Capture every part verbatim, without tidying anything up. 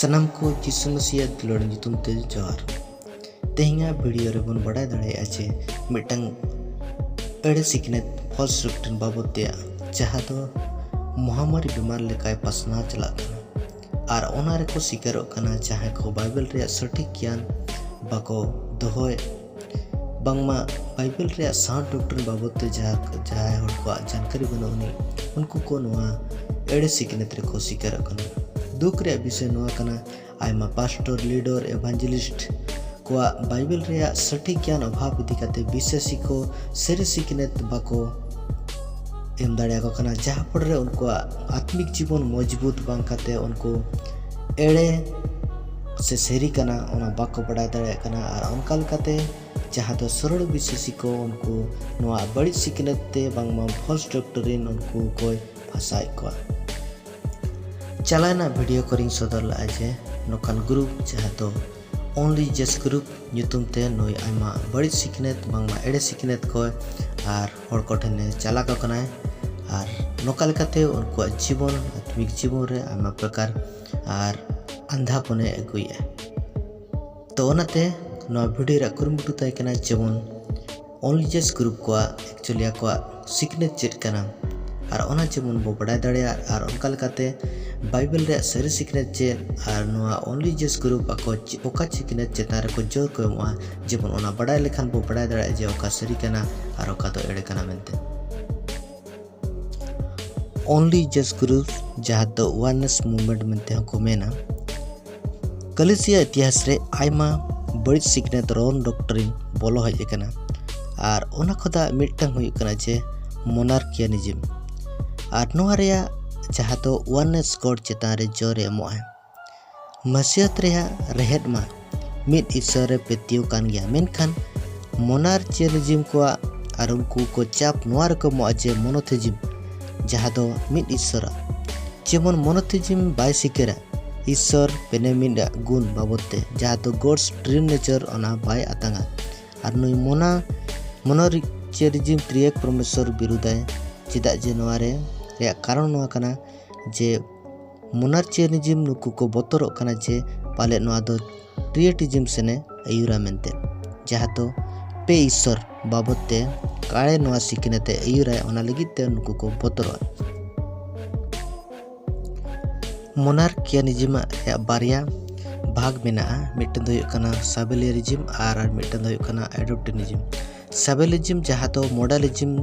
ᱥᱟᱱᱟᱢ ᱠᱚ ᱡᱤᱥᱩ ᱢᱟᱹᱥᱤᱭᱟᱜ ᱫᱩᱞᱟᱹᱲ ᱧᱩᱛᱩᱢ ᱛᱮ ᱡᱚᱦᱟᱨ᱾ ᱛᱮᱦᱮᱧᱟᱜ ᱵᱷᱤᱰᱤᱭᱳ ᱨᱮᱵᱚᱱ ᱵᱟᱰᱟᱭ ᱫᱟᱲᱮᱭᱟᱜᱼᱟ ᱡᱮ ᱢᱤᱫᱴᱟᱝ ᱮᱲᱮ ᱥᱤᱠᱷᱱᱟᱹᱛ, false doctrine ᱵᱟᱵᱚᱫ ᱛᱮ, ᱡᱟᱦᱟᱸ ᱫᱚ ᱢᱚᱦᱟᱢᱟᱨᱤ ᱵᱤᱢᱟᱨ ᱞᱮᱠᱟᱭ ᱯᱟᱥᱱᱟᱣ ᱪᱟᱞᱟᱜ ᱠᱟᱱᱟ᱾ ᱟᱨ ᱚᱱᱟ ᱨᱮᱠᱚ ᱥᱤᱠᱟᱨᱚᱜ ᱠᱟᱱᱟ ᱡᱟᱦᱟᱸᱭ ᱠᱚ ᱵᱟᱭᱵᱮᱞ ᱨᱮᱭᱟᱜ ᱥᱚᱴᱷᱤᱠ ᱜᱮᱭᱟᱱ ᱵᱟᱠᱚ ᱫᱚᱦᱚᱭ, ᱵᱟᱝᱢᱟ ᱵᱟᱭᱵᱮᱞ ᱨᱮᱭᱟᱜ sound doctrine ᱵᱟᱵᱚᱫ ᱛᱮ ᱡᱟᱦᱟᱸ, ᱡᱟᱦᱟᱸᱭ ᱦᱚᱲ ᱠᱚᱣᱟᱜ ᱡᱟᱱᱠᱟᱨᱤ ᱵᱟᱹᱱᱩᱜ ᱟᱹᱱᱤᱡ, ᱩᱱᱠᱩ ᱠᱚ ᱱᱚᱣᱟ ᱮᱲᱮ ᱥᱤᱠᱷᱱᱟᱹᱛ ᱨᱮᱠᱚ ᱥᱤᱠᱟᱨᱚᱜ ᱠᱟᱱᱟ᱾ ᱫᱩᱠ ᱨᱮᱭᱟᱜ ᱵᱤᱥᱚᱭ ᱱᱚᱣᱟ ᱠᱟᱱᱟ, ᱟᱭᱢᱟ ᱯᱟᱥᱴᱚᱨ, ᱞᱤᱰᱚᱨ, ᱮᱵᱷᱟᱱᱡᱮᱞᱤᱥᱴ ᱠᱚᱣᱟᱜ ᱵᱟᱭᱵᱮᱞ ᱨᱮᱭᱟᱜ ᱥᱚᱴᱷᱤᱠ ᱜᱮᱭᱟᱱ ᱚᱵᱷᱟᱵᱽ ᱤᱫᱤ ᱠᱟᱛᱮ ᱵᱤᱥᱥᱟᱹᱥᱤ ᱠᱚ ᱥᱟᱹᱨᱤ ᱥᱤᱠᱷᱱᱟᱹᱛ ᱵᱟᱠᱚ ᱮᱢ ᱫᱟᱲᱮᱭᱟᱠᱚ ᱠᱟᱱᱟ, ᱡᱟᱦᱟᱸ ᱯᱚᱨᱮ ᱩᱱᱠᱩᱣᱟᱜ ᱟᱛᱢᱤᱠ ᱡᱤᱵᱚᱱ ᱢᱚᱡᱽᱵᱩᱛ ᱵᱟᱝ ᱠᱟᱛᱮ ᱩᱱᱠᱩ ᱮᱲᱮ ᱥᱮ ᱥᱟᱹᱨᱤ ᱠᱟᱱᱟ ᱚᱱᱟ ᱵᱟᱠᱚ ᱵᱟᱰᱟᱭ ᱫᱟᱲᱮᱭᱟᱜ ᱠᱟᱱᱟ᱾ ᱟᱨ ᱚᱱᱠᱟ ᱞᱮᱠᱟᱛᱮ ᱡᱟᱦᱟᱸ ᱫᱚ ᱥᱚᱨᱚᱞ ᱵᱤᱥᱥᱟᱹᱥᱤ ᱠᱚ, ᱩᱱᱠᱩ ᱱᱚᱣᱟ ᱵᱟᱹᱲᱤᱡ ᱥᱤᱠᱷᱱᱟᱹᱛ ᱛᱮ ᱵᱟᱝᱢᱟ false doctrine ᱩᱱᱠᱩ ᱠᱚᱭ ᱯᱷᱟᱥᱟᱣᱮᱫ ᱠᱚᱣᱟ᱾ ᱪᱟᱞᱟᱣᱮᱱᱟᱜ ᱵᱷᱤᱰᱤᱭᱳ ᱠᱚᱨᱮᱧ ᱥᱚᱫᱚᱨ ᱞᱮᱫᱼᱟ ᱡᱮ ᱱᱚᱝᱠᱟᱱ ᱜᱨᱩᱯ ᱡᱟᱦᱟᱸ ᱫᱚ Only Jesus Group ᱧᱩᱛᱩᱢ ᱛᱮ ᱱᱩᱭ ᱟᱭᱢᱟ ᱵᱟᱹᱲᱤᱡ ᱥᱤᱠᱷᱱᱟᱹᱛ ᱵᱟᱝᱢᱟ ᱮᱲᱮ ᱥᱤᱠᱷᱱᱟᱹᱛ ᱠᱚ ᱟᱨ ᱦᱚᱲ ᱠᱚᱴᱷᱮᱱᱮ ᱪᱟᱞᱟᱣ ᱠᱟᱱᱟᱭ᱾ ᱟᱨ ᱱᱚᱝᱠᱟ ᱞᱮᱠᱟᱛᱮ ᱩᱱᱠᱩᱣᱟᱜ ᱡᱤᱵᱚᱱ, ᱟᱛᱢᱤᱠ ᱡᱤᱵᱚᱱ ᱨᱮ ᱟᱭᱢᱟ ᱯᱨᱚᱠᱟᱨ ᱟᱨ ᱟᱱᱫᱷᱟᱯᱚᱱᱮ ᱟᱹᱜᱩᱭᱮᱫᱼᱟ᱾ ᱛᱚ ᱚᱱᱟᱛᱮ ᱱᱚᱣᱟ ᱵᱷᱤᱰᱤᱭᱳ ᱨᱮᱭᱟᱜ ᱠᱩᱨᱩᱢᱩᱴᱩ ᱛᱟᱦᱮᱸ ᱠᱟᱱᱟ ᱡᱮᱢᱚᱱ Only Jesus Group ᱠᱚᱣᱟᱜ actually ᱟᱠᱚᱣᱟᱜ ᱥᱤᱠᱷᱱᱟᱹᱛ ᱪᱮᱫ ᱠᱟᱱᱟ, ᱟᱨ ᱚᱱᱟ ᱡᱮᱢᱚᱱ ᱵᱚ ᱵᱟᱰᱟᱭ ᱫᱟᱲᱮᱭᱟᱜ, ᱟᱨ ᱚᱱᱠᱟ ᱞᱮᱠᱟᱛᱮ ᱵᱟᱭᱵᱮᱞ ᱨᱮᱭᱟᱜ ᱥᱟᱹᱨᱤ ᱥᱤᱠᱷᱱᱟᱹᱛ ᱪᱮᱫ, ᱟᱨ ᱱᱚᱣᱟ Only Jesus Group ᱟᱠᱚ ᱪᱮ-, ᱚᱠᱟ ᱥᱤᱠᱷᱱᱟᱹᱛ ᱪᱮᱛᱟᱱ ᱨᱮᱠᱚ ᱡᱳᱨ ᱠᱚ ᱮᱢᱚᱜᱼᱟ, ᱡᱮᱢᱚᱱ ᱚᱱᱟ ᱵᱟᱰᱟᱭ ᱞᱮᱠᱷᱟᱱ ᱵᱚ ᱵᱟᱰᱟᱭ ᱫᱟᱲᱮᱭᱟᱜᱼᱟ ᱡᱮ ᱚᱠᱟ ᱥᱟᱹᱨᱤ ᱠᱟᱱᱟ ᱟᱨ ᱚᱠᱟ ᱫᱚ ᱮᱲᱮ ᱠᱟᱱᱟ ᱢᱮᱱᱛᱮ᱾ Only Jesus Group, ᱡᱟᱦᱟᱸ ᱫᱚ Oneness Movement ᱢᱮᱱᱛᱮ ᱦᱚᱸᱠᱚ ᱢᱮᱱᱟ, ᱠᱟᱞᱤᱥᱤᱭᱟ ᱤᱛᱤᱦᱟᱥ ᱨᱮ ᱟᱭᱢᱟ ᱵᱟᱹᱲᱤᱡ ᱥᱤᱠᱷᱱᱟᱹᱛ, wrong doctrine ᱵᱚᱞᱚ ᱦᱮᱡ ᱟᱠᱟᱱᱟ᱾ ᱟᱨ ᱚᱱᱟ ᱠᱷᱚᱱᱟᱜ ᱢᱤᱫᱴᱟᱝ ᱦᱩᱭᱩᱜ ᱠᱟᱱᱟ ᱡᱮ monarchianism᱾ ᱟᱨ ᱱᱚᱣᱟ ᱨᱮᱭᱟᱜ ᱡᱟᱦᱟᱸ ᱫᱚ Oneness God ᱪᱮᱛᱟᱱ ᱨᱮ ᱡᱳᱨ ᱮ ᱮᱢᱚᱜᱼᱟ᱾ ᱢᱟᱹᱥᱤᱭᱟᱹᱛ ᱨᱮᱭᱟᱜ ᱨᱮᱦᱮᱫ ᱢᱟ ᱢᱤᱫ ᱤᱥᱥᱚᱨ ᱨᱮ ᱯᱟᱹᱛᱭᱟᱹᱣ ᱠᱟᱱ ᱜᱮᱭᱟ, ᱢᱮᱱᱠᱷᱟᱱ monarchianism ᱠᱚᱣᱟᱜ ᱟᱨ ᱩᱱᱠᱩ ᱠᱚ ᱪᱟᱯ ᱱᱚᱣᱟ ᱨᱮᱠᱚ ᱮᱢᱚᱜᱼᱟ ᱡᱮ monotheism, ᱡᱟᱦᱟᱸ ᱫᱚ ᱢᱤᱫ ᱤᱥᱥᱚᱨᱟᱜ, ᱡᱮᱢᱚᱱ monotheism ᱵᱟᱭ ᱥᱤᱠᱟᱹᱨᱟ ᱤᱥᱥᱚᱨ ᱯᱮᱱᱮ ᱢᱤᱫ ᱟᱜ ᱜᱩᱱ ᱵᱟᱵᱚᱫ ᱛᱮ, ᱡᱟᱦᱟᱸ ᱫᱚ God's true nature ᱚᱱᱟ ᱵᱟᱭ ᱟᱛᱟᱝᱟ᱾ ᱟᱨ ᱱᱩᱭ ᱢᱚᱱᱟ monarchianism ᱛᱨᱤᱭᱮᱠ ᱯᱨᱚᱢᱮᱥᱥᱚᱨ ᱵᱤᱨᱩᱫᱟᱭ᱾ ᱪᱮᱫᱟᱜ ᱡᱮ ᱱᱚᱣᱟ ᱨᱮ ᱨᱮᱭᱟᱜ ᱠᱟᱨᱚᱱ ᱱᱚᱣᱟ ᱠᱟᱱᱟ ᱡᱮ ᱢᱚᱱᱟᱨᱪᱤᱭᱟᱱᱤᱡᱤᱢ ᱱᱩᱠᱩ ᱠᱚ ᱵᱚᱛᱚᱨᱚᱜ ᱠᱟᱱᱟ ᱡᱮ ᱯᱟᱞᱮᱫ ᱱᱚᱣᱟ ᱫᱚ ᱴᱨᱤᱭᱮᱴᱤᱡᱤᱢ ᱥᱮᱱᱮ ᱟᱹᱭᱩᱨᱟ ᱢᱮᱱᱛᱮ, ᱡᱟᱦᱟᱸ ᱫᱚ ᱯᱮ ᱤᱥᱥᱚᱨ ᱵᱟᱵᱚᱫ ᱛᱮ ᱠᱟᱲᱮ ᱱᱚᱣᱟ ᱥᱤᱠᱷᱱᱟᱹᱛ ᱮ ᱟᱹᱭᱩᱨᱟᱭ, ᱚᱱᱟ ᱞᱟᱹᱜᱤᱫ ᱛᱮ ᱱᱩᱠᱩ ᱠᱚ ᱵᱚᱛᱚᱨᱚᱜᱼᱟ᱾ ᱢᱚᱱᱟᱨᱠᱤᱭᱟᱱᱤᱡᱤᱢ ᱨᱮᱭᱟᱜ ᱵᱟᱨᱭᱟ ᱵᱷᱟᱜᱽ ᱢᱮᱱᱟᱜᱼᱟ, ᱢᱤᱫᱴᱮᱱ ᱫᱚ ᱦᱩᱭᱩᱜ ᱠᱟᱱᱟ ᱥᱟᱵᱮᱞᱤᱭᱟᱨᱤᱡᱤᱢ ᱟᱨ ᱢᱤᱫᱴᱮᱱ ᱫᱚ ᱦᱩᱭᱩᱜ ᱠᱟᱱᱟ ᱮᱰᱚᱯᱴᱤᱱᱤᱡᱤᱢ᱾ ᱥᱟᱵᱮᱞᱤᱡᱤᱢ ᱡᱟᱦᱟᱸ ᱫᱚ ᱢᱚᱰᱟᱞᱤᱡᱤᱢ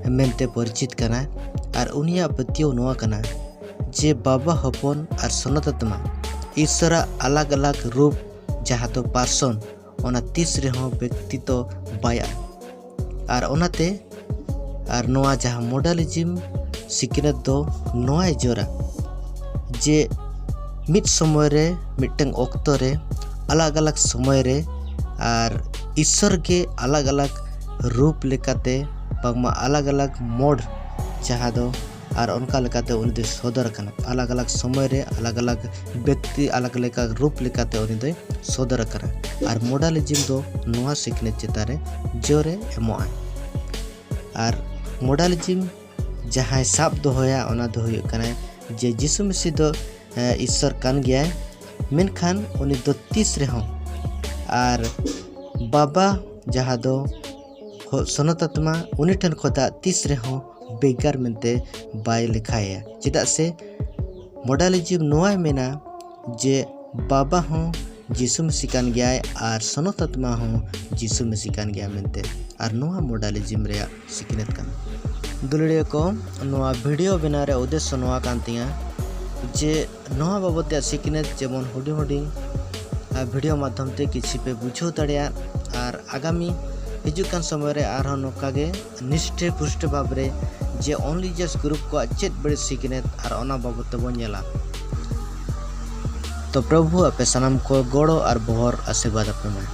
ᱢᱮᱱᱛᱮ ᱯᱚᱨᱤᱪᱤᱛ ᱠᱟᱱᱟ, ᱟᱨ ᱩᱱᱤᱭᱟᱜ ᱯᱟᱹᱛᱭᱟᱹᱣ ᱱᱚᱣᱟ ᱠᱟᱱᱟ ᱡᱮ ᱵᱟᱵᱟ, ᱦᱚᱯᱚᱱ ᱟᱨ ᱥᱚᱱᱚᱛᱟᱛᱢᱟ ᱤᱥᱥᱚᱨᱟᱜ ᱟᱞᱟᱜᱽ ᱟᱞᱟᱜᱽ ᱨᱩᱯ, ᱡᱟᱦᱟᱸ ᱫᱚ ᱯᱟᱨᱥᱚᱱ, ᱚᱱᱟ ᱛᱤᱥ ᱨᱮᱦᱚᱸ ᱵᱮᱠᱛᱤᱛᱚ ᱵᱟᱭ ᱟᱜ᱾ ᱟᱨ ᱚᱱᱟᱛᱮ ᱟᱨ ᱱᱚᱣᱟ ᱡᱟᱦᱟᱸ ᱢᱚᱰᱟᱞᱤᱡᱤᱢ ᱥᱤᱠᱷᱱᱟᱹᱛ ᱫᱚ ᱱᱚᱣᱟᱭ ᱡᱳᱨᱟ ᱡᱮ ᱢᱤᱫ ᱥᱚᱢᱚᱭ ᱨᱮ, ᱢᱤᱫᱴᱟᱝ ᱚᱠᱛᱚ ᱨᱮ, ᱟᱞᱟᱜᱽ ᱟᱞᱟᱜᱽ ᱥᱚᱢᱚᱭ ᱨᱮ ᱟᱨ ᱤᱥᱥᱚᱨ ᱜᱮ ᱟᱞᱟᱜᱽ ᱟᱞᱟᱜᱽ ᱨᱩᱯ ᱞᱮᱠᱟᱛᱮ, ᱵᱟᱝᱢᱟ ᱟᱞᱟᱜᱽ ᱟᱞᱟᱜᱽ ᱢᱳᱰ, ᱡᱟᱦᱟᱸ ᱫᱚ ᱟᱨ ᱚᱱᱠᱟ ᱞᱮᱠᱟᱛᱮ ᱩᱱᱤ ᱫᱚᱭ ᱥᱚᱫᱚᱨ ᱟᱠᱟᱱᱟ᱾ ᱟᱞᱟᱜᱽ ᱟᱞᱟᱜᱽ ᱥᱚᱢᱚᱭ ᱨᱮ ᱟᱞᱟᱜᱽ ᱟᱞᱟᱜᱽ ᱵᱮᱠᱛᱤ, ᱟᱞᱟᱜᱽ ᱞᱮᱠᱟ ᱨᱩᱯ ᱞᱮᱠᱟᱛᱮ ᱩᱱᱤ ᱫᱚᱭ ᱥᱚᱫᱚᱨ ᱟᱠᱟᱱᱟ᱾ ᱟᱨ ᱢᱚᱰᱟᱞᱤᱡᱤᱢ ᱫᱚ ᱱᱚᱣᱟ ᱥᱤᱠᱷᱱᱟᱹᱛ ᱪᱮᱛᱟᱱ ᱨᱮ ᱡᱳᱨᱮ ᱮᱢᱚᱜᱼᱟ᱾ ᱟᱨ ᱢᱚᱰᱟᱞᱤᱡᱤᱢ ᱡᱟᱦᱟᱸᱭ ᱥᱟᱵ ᱫᱚᱦᱚᱭᱟ, ᱚᱱᱟ ᱫᱚ ᱦᱩᱭᱩᱜ ᱠᱟᱱᱟ ᱡᱮ ᱡᱤᱥᱩ ᱢᱟᱹᱥᱤ ᱫᱚ, ᱮ, ᱤᱥᱥᱚᱨ ᱠᱟᱱ ᱜᱮᱭᱟᱭ, ᱢᱮᱱᱠᱷᱟᱱ ᱩᱱᱤ ᱫᱚ ᱛᱤᱥ ᱨᱮᱦᱚᱸ ᱟᱨ ᱵᱟᱵᱟ, ᱡᱟᱦᱟᱸ ᱫᱚ ᱦᱚ-, ᱥᱚᱱᱚᱛᱟᱛᱢᱟ, ᱩᱱᱤ ᱴᱷᱮᱱ ᱠᱷᱚᱱᱟᱜ ᱛᱤᱥ ᱨᱮᱦᱚᱸ ᱵᱷᱮᱜᱟᱨ ᱢᱮᱱᱛᱮ ᱵᱟᱭ ᱞᱮᱠᱷᱟᱭᱟ᱾ ᱪᱮᱫᱟᱜ ᱥᱮ ᱢᱚᱰᱟᱞᱤᱡᱤᱢ ᱱᱚᱣᱟᱭ ᱢᱮᱱᱟ ᱡᱮ ᱵᱟᱵᱟ ᱦᱚᱸ ᱡᱤᱥᱩ ᱢᱟᱹᱥᱤ ᱠᱟᱱ ᱜᱮᱭᱟᱭ ᱟᱨ ᱥᱚᱱᱚᱛᱟᱛᱢᱟ ᱦᱚᱸ ᱡᱤᱥᱩ ᱢᱟᱹᱥᱤ ᱠᱟᱱ ᱜᱮᱭᱟ ᱢᱮᱱᱛᱮ᱾ ᱟᱨ ᱱᱚᱣᱟ ᱢᱚᱰᱟᱞᱤᱡᱤᱢ ᱨᱮᱭᱟᱜ ᱥᱤᱠᱷᱱᱟᱹᱛ ᱠᱟᱱᱟ᱾ ᱫᱩᱞᱟᱹᱲᱤᱭᱟᱹ ᱠᱚ, ᱱᱚᱣᱟ ᱵᱷᱤᱰᱤᱭᱳ ᱵᱮᱱᱟᱣ ᱨᱮᱭᱟᱜ ᱩᱫᱽᱫᱮᱥᱥᱚ ᱱᱚᱣᱟ ᱠᱟᱱ ᱛᱤᱧᱟᱹ ᱡᱮ ᱱᱚᱣᱟ ᱵᱟᱵᱚᱫ ᱛᱮ ᱥᱤᱠᱷᱱᱟᱹᱛ ᱡᱮᱢᱚᱱ ᱦᱩᱰᱤᱧ ᱦᱩᱰᱤᱧ, ᱟᱨ, ᱵᱷᱤᱰᱤᱭᱳ ᱢᱟᱫᱽᱫᱷᱚᱢ ᱛᱮ ᱠᱤᱪᱷᱩ ᱯᱮ ᱵᱩᱡᱷᱟᱹᱣ ᱫᱟᱲᱮᱭᱟᱜ, ᱟᱨ ᱟᱜᱟᱢᱤ ᱦᱤᱡᱩᱜ ᱠᱟᱱ ᱥᱚᱢᱚᱭ ᱨᱮ ᱟᱨᱦᱚᱸ ᱱᱚᱝᱠᱟ ᱜᱮ ᱱᱤᱥᱴᱷᱮ ᱯᱩᱥᱴᱷᱮ ᱵᱷᱟᱵᱽ ᱨᱮ ᱡᱮ ᱚᱱᱞᱤ ᱡᱟᱥ ᱜᱨᱩᱯ ᱠᱚᱣᱟᱜ ᱪᱮᱫ ᱵᱟᱹᱲᱤᱡ ᱥᱤᱠᱷᱱᱟᱹᱛ ᱟᱨ ᱚᱱᱟ ᱵᱟᱵᱚᱫ ᱛᱮᱵᱚᱱ ᱧᱮᱞᱟ᱾ ᱛᱚ ᱯᱨᱚᱵᱷᱩ ᱟᱯᱮ ᱥᱟᱱᱟᱢ ᱠᱚ ᱜᱚᱲᱚ ᱟᱨ ᱵᱚᱦᱚᱨ ᱟᱥᱤᱨᱵᱟᱫᱽ ᱟᱯᱮ ᱢᱟᱭ᱾